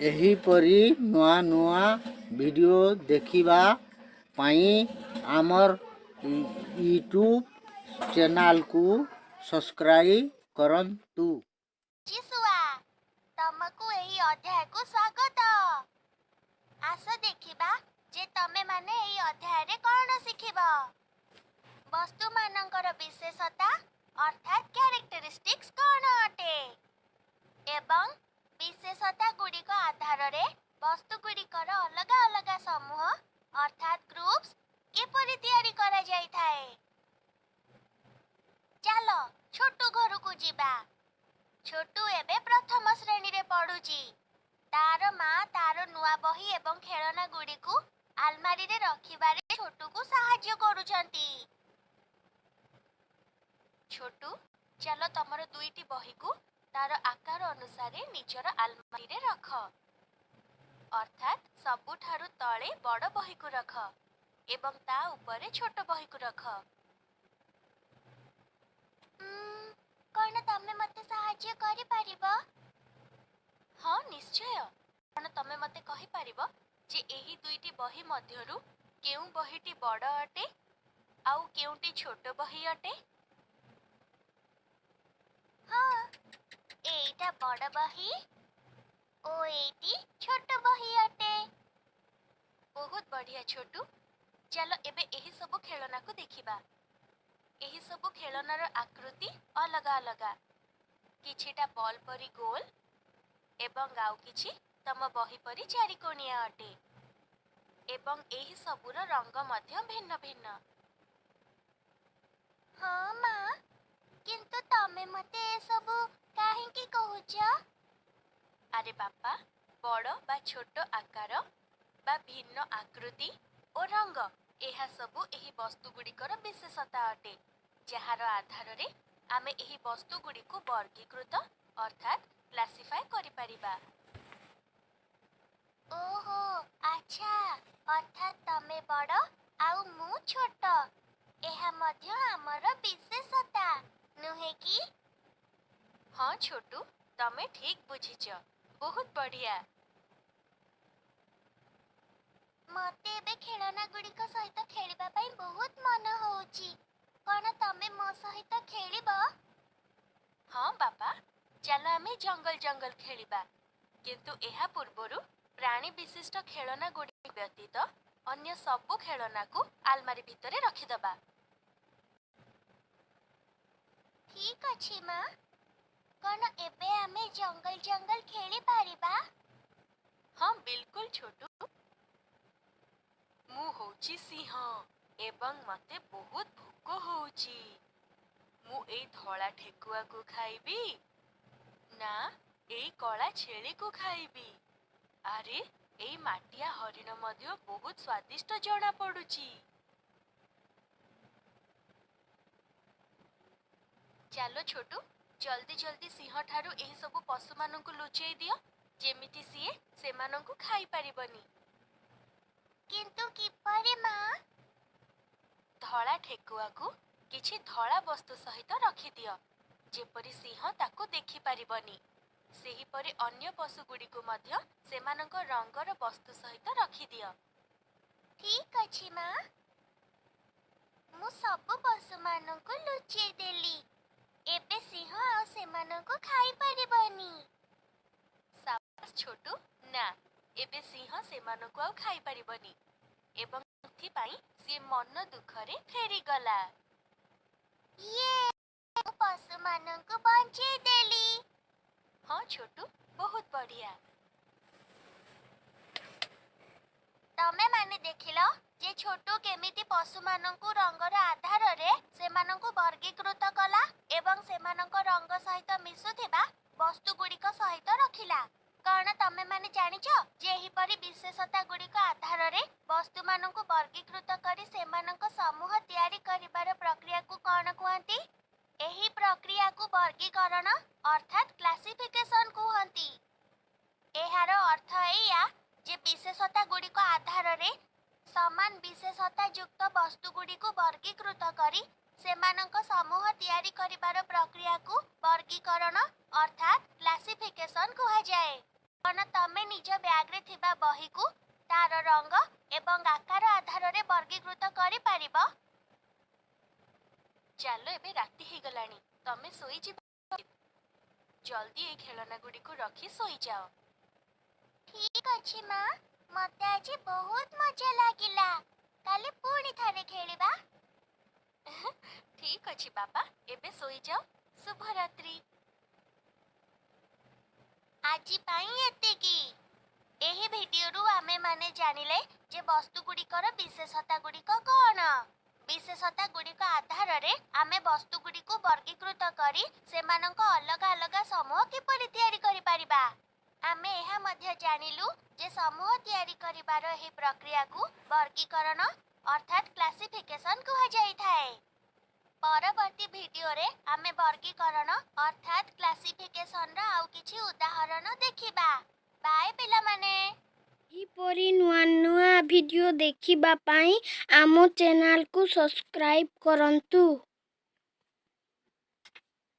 ଏହିପରି ନୂଆ ନୂଆ ଭିଡ଼ିଓ ଦେଖିବା ପାଇଁ ଆମର୍ ୟୁଟ୍ୟୁବ୍ ଚ୍ୟାନେଲ୍କୁ ସବସ୍କ୍ରାଇବ୍ କରନ୍ତୁ। ଯିଶୁଆ, ତମକୁ ଏହି ଅଧ୍ୟାୟକୁ ସ୍ୱାଗତ। ଆସ ଦେଖିବା ଯେ ତମେମାନେ ଏହି ଅଧ୍ୟାୟରେ କଣ ଶିଖିବ। ବସ୍ତୁମାନଙ୍କର ବିଶେଷତା ଅର୍ଥାତ୍ କ୍ୟାରେକ୍ଟରିଷ୍ଟିକ୍ସ କଣ ଅଟେ ଏବଂ ବିଶେଷତା ଗୁଡ଼ିକ ଆଧାରରେ ବସ୍ତୁଗୁଡ଼ିକର ଅଲଗା ଅଲଗା ସମୂହ ଅର୍ଥାତ୍ ଗ୍ରୁପ୍ସ କିପରି ତିଆରି କରାଯାଇଥାଏ। ଚାଲ ଛୋଟୁ ଘରକୁ ଯିବା। ଛୋଟୁ ଏବେ ପ୍ରଥମ ଶ୍ରେଣୀରେ ପଢୁଛି। ତାର ମା ତାର ନୂଆ ବହି ଏବଂ ଖେଳନା ଗୁଡ଼ିକୁ ଆଲମାରିରେ ରଖିବାରେ ଛୋଟୁକୁ ସାହାଯ୍ୟ କରୁଛନ୍ତି। ଛୋଟୁ, ଚାଲ ତମର ଦୁଇଟି ବହିକୁ ତାର ଆକାର ଅନୁସାରେ ନିଜର ଆଲମାରିରେ ରଖ। ଅର୍ଥାତ୍ ସବୁଠାରୁ ତଳେ ବଡ଼ ବହିକୁ ରଖ ଏବଂ ତା ଉପରେ ଛୋଟ ବହିକୁ ରଖ। କଣ ତମେ ମତେ ସାହାଯ୍ୟ କରିପାରିବ? ହଁ, ନିଶ୍ଚୟ। କଣ ତମେ ମତେ କହିପାରିବ ଯେ ଏହି ଦୁଇଟି ବହି ମଧ୍ୟରୁ କେଉଁ ବହିଟି ବଡ଼ ଅଟେ ଆଉ କେଉଁଟି ଛୋଟ ବହି ଅଟେ? ହଁ, ଏଇଟା ବଡ଼ ବହି ଓ ଏଇଟି ଛୋଟ ବହି ଅଟେ। ବହୁତ ବଢ଼ିଆ ଛୋଟୁ। ଚାଲ ଏବେ ଏହି ସବୁ ଖେଳନାକୁ ଦେଖିବା। ଏହି ସବୁ ଖେଳନାର ଆକୃତି ଅଲଗା ଅଲଗା। କିଛିଟା ବଲ୍ ପରି ଗୋଲ ଏବଂ ଆଉ କିଛି ତମ ବହି ପରି ଚାରିକୋଣିଆ ଅଟେ ଏବଂ ଏହି ସବୁର ରଙ୍ଗ ମଧ୍ୟ ଭିନ୍ନ ଭିନ୍ନ। ହଁ ମା, କିନ୍ତୁ ତମେ ମତେ ଏସବୁ କାହିଁକି କହୁଛ? ଆରେ ବାପା, ବଡ଼ ବା ଛୋଟ ଆକାର ବା ଭିନ୍ନ ଆକୃତି ଓ ରଙ୍ଗ, ଏହା ସବୁ ଏହି ବସ୍ତୁଗୁଡ଼ିକର ବିଶେଷତା ଅଟେ, ଯାହାର ଆଧାରରେ ଆମେ ଏହି ବସ୍ତୁଗୁଡ଼ିକୁ ବର୍ଗୀକୃତ ଅର୍ଥାତ୍ କ୍ଲାସିଫାଏ କରିପାରିବା। ଓହୋ, ଆଚ୍ଛା, ଅର୍ଥାତ୍ ତମେ ବଡ଼ ଆଉ ମୁଁ ଛୋଟ, ଏହା ମଧ୍ୟ ଆମର ବିଶେଷତା, ନୁହେଁ କି? ହଁ ଛୋଟୁ, ତମେ ଠିକ୍ ବୁଝିଛ। ବହୁତ ବଢ଼ିଆ। ମତେ ଏବେ ଖେଳନା ଗୁଡ଼ିକ ସହିତ ଖେଳିବା ପାଇଁ ବହୁତ ମନ ହଉଛି। କଣ ତମେ ମୋ ସହିତ ଖେଳିବ? ହଁ ବାପା, ଚାଲ ଆମେ ଜଙ୍ଗଲ ଜଙ୍ଗଲ ଖେଳିବା। କିନ୍ତୁ ଏହା ପୂର୍ବରୁ ପ୍ରାଣୀ ବିଶିଷ୍ଟ ଖେଳନା ଗୁଡ଼ିକ ବ୍ୟତୀତ ଅନ୍ୟ ସବୁ ଖେଳନାକୁ ଆଲମାରି ଭିତରେ ରଖିଦବା। ଠିକ୍ ଅଛି ମା। କଣ ଏବେ ଆମେ ଜଙ୍ଗଲ ଜଙ୍ଗଲ ଖେଳି ପାରିବା? ହଁ, ବିଲକୁଲ ଛୋଟୁ। ମୁଁ ହଉଛି ସିଂହ ଏବଂ ମତେ ବହୁତ ଭୋକ ହଉଛି। ମୁଁ ଏଇ ଧଳା ଠେକୁଆକୁ ଖାଇବି ନା ଏଇ କଳା ଛେଳିକୁ ଖାଇବି? ଆରେ, ଏଇ ମାଟିଆ ହରିଣ ମଧ୍ୟ ବହୁତ ସ୍ୱାଦିଷ୍ଟ ଜଣା ପଡୁଛି। ଚାଲ ଛୋଟୁ, ଜଲ୍ଦି ଜଲ୍ଦି ସିଂହ ଠାରୁ ଏହି ସବୁ ପଶୁମାନଙ୍କୁ ଲୁଚେଇ ଦିଅ, ଯେମିତି ସିଏ ସେମାନଙ୍କୁ ଖାଇପାରିବନି। କିନ୍ତୁ କିପରି ମା? ଧଳା ଠେକୁଆକୁ କିଛି ଧଳା ବସ୍ତୁ ସହିତ ରଖିଦିଅ, ଯେପରି ସିଂହ ତାକୁ ଦେଖିପାରିବନି। ସେହିପରି ଅନ୍ୟ ପଶୁଗୁଡ଼ିକୁ ମଧ୍ୟ ସେମାନଙ୍କ ରଙ୍ଗର ବସ୍ତୁ ସହିତ ରଖିଦିଅ। ଠିକ୍ ଅଛି ମା। ମୁଁ ସବୁ ପଶୁମାନଙ୍କୁ ଲୁଚେଇ ଦେଲି। ଏବେ ସିଂହ ଆଉ ସେମାନଙ୍କୁ ଖାଇପାରିବନି। ସାବାସ୍ ଛୋଟୁ। ନା, ଏବେ ସିଂହ ସେମାନଙ୍କୁ ଆଉ ଖାଇପାରିବନି ଏବଂ ଏଥିପାଇଁ ସିଏ ମନ ଦୁଃଖରେ ଫେରିଗଲା। ଇଏ, ମୁଁ ପଶୁମାନଙ୍କୁ ବଞ୍ଚେଇ ଦେଲି। ହଁ ଛୋଟୁ, ବହୁତ ବଢ଼ିଆ। ତମେ ମାନେ ଦେଖିଲ ଯେ ଛୋଟୁ କେମିତି ପଶୁମାନଙ୍କୁ ରଙ୍ଗର ଆଧାରରେ ସେମାନଙ୍କୁ ବର୍ଗୀକୃତ କଲା ଏବଂ ସେମାନଙ୍କ ରଙ୍ଗ ସହିତ ମିଶୁଥିବା ବସ୍ତୁଗୁଡ଼ିକ ସହିତ ରଖିଲା। କଣ ତମେ ମାନେ ଜାଣିଛ ଯେ ଏହିପରି ବିଶେଷତା ଗୁଡ଼ିକ ଆଧାରରେ ବସ୍ତୁମାନଙ୍କୁ ବର୍ଗୀକୃତ କରି ସେମାନଙ୍କ ସମୂହ ତିଆରି କରିବାର ପ୍ରକ୍ରିୟାକୁ କଣ କୁହନ୍ତି? ଏହି ପ୍ରକ୍ରିୟାକୁ ବର୍ଗୀକରଣ ଅର୍ଥାତ୍ କ୍ଲାସିଫିକେସନ କୁହନ୍ତି। ଏହାର ଅର୍ଥ ଏଇଆ ଯେ ବିଶେଷତା ଗୁଡ଼ିକ ଆଧାରରେ ସମାନ ବିଶେଷତା ଯୁକ୍ତ ବସ୍ତୁଗୁଡ଼ିକୁ ବର୍ଗୀକୃତ କରି ସେମାନଙ୍କ ସମୂହ ତିଆରି କରିବାର ପ୍ରକ୍ରିୟାକୁ ବର୍ଗୀକରଣ ଅର୍ଥାତ୍ କ୍ଲାସିଫିକେସନ କୁହାଯାଏ। କ'ଣ ତମେ ନିଜ ବ୍ୟାଗରେ ଥିବା ବହିକୁ ତାର ରଙ୍ଗ ଏବଂ ଆକାର ଆଧାରରେ ବର୍ଗୀକୃତ କରିପାରିବ? ଚାଲ, ଏବେ ରାତି ହେଇଗଲାଣି, ତମେ ଶୋଇଯିବ। ଜଲ୍ଦି ଏଇ ଖେଳନା ଗୁଡ଼ିକୁ ରଖି ଶୋଇଯାଅ। ଠିକ୍ ଅଛି ମା, ମତେ ଆଜି ବହୁତ ମଜା ଲାଗିଲା। କାଲି ପୁଣି ଥରେ ଖେଳିବା। ଠିକ୍ ଅଛି ବାପା, ଏବେ ଶୋଇଯାଅ। ଶୁଭରାତ୍ରି। ଆଜି ପାଇଁ ଏତିକି। ଏହି ଭିଡିଓରୁ ଆମେମାନେ ଜାଣିଲେ ଯେ ବସ୍ତୁଗୁଡ଼ିକର ବିଶେଷତା ଗୁଡ଼ିକ କ'ଣ। ବିଶେଷତା ଗୁଡ଼ିକ ଆଧାରରେ ଆମେ ବସ୍ତୁଗୁଡ଼ିକୁ ବର୍ଗୀକୃତ କରି ସେମାନଙ୍କ ଅଲଗା ଅଲଗା ସମୂହ କିପରି ତିଆରି କରିପାରିବା। ଆମେ ଏହା ମଧ୍ୟ ଜାଣିଲୁ ଯେ ସମୂହ ତିଆରି କରିବାର ଏହି ପ୍ରକ୍ରିୟାକୁ ବର୍ଗୀକରଣ ଅର୍ଥାତ୍ କ୍ଲାସିଫିକେସନ କୁହାଯାଇଥାଏ। ପରବର୍ତ୍ତୀ ଭିଡିଓରେ ଆମେ ବର୍ଗୀକରଣ ଅର୍ଥାତ୍ କ୍ଲାସିଫିକେସନର ଆଉ କିଛି ଉଦାହରଣ ଦେଖିବା। ବାଏ ପିଲାମାନେ। ଏହିପରି ନୂଆ ନୂଆ ଭିଡ଼ିଓ ଦେଖିବା ପାଇଁ ଆମ ଚ୍ୟାନେଲକୁ ସବସ୍କ୍ରାଇବ୍ କରନ୍ତୁ।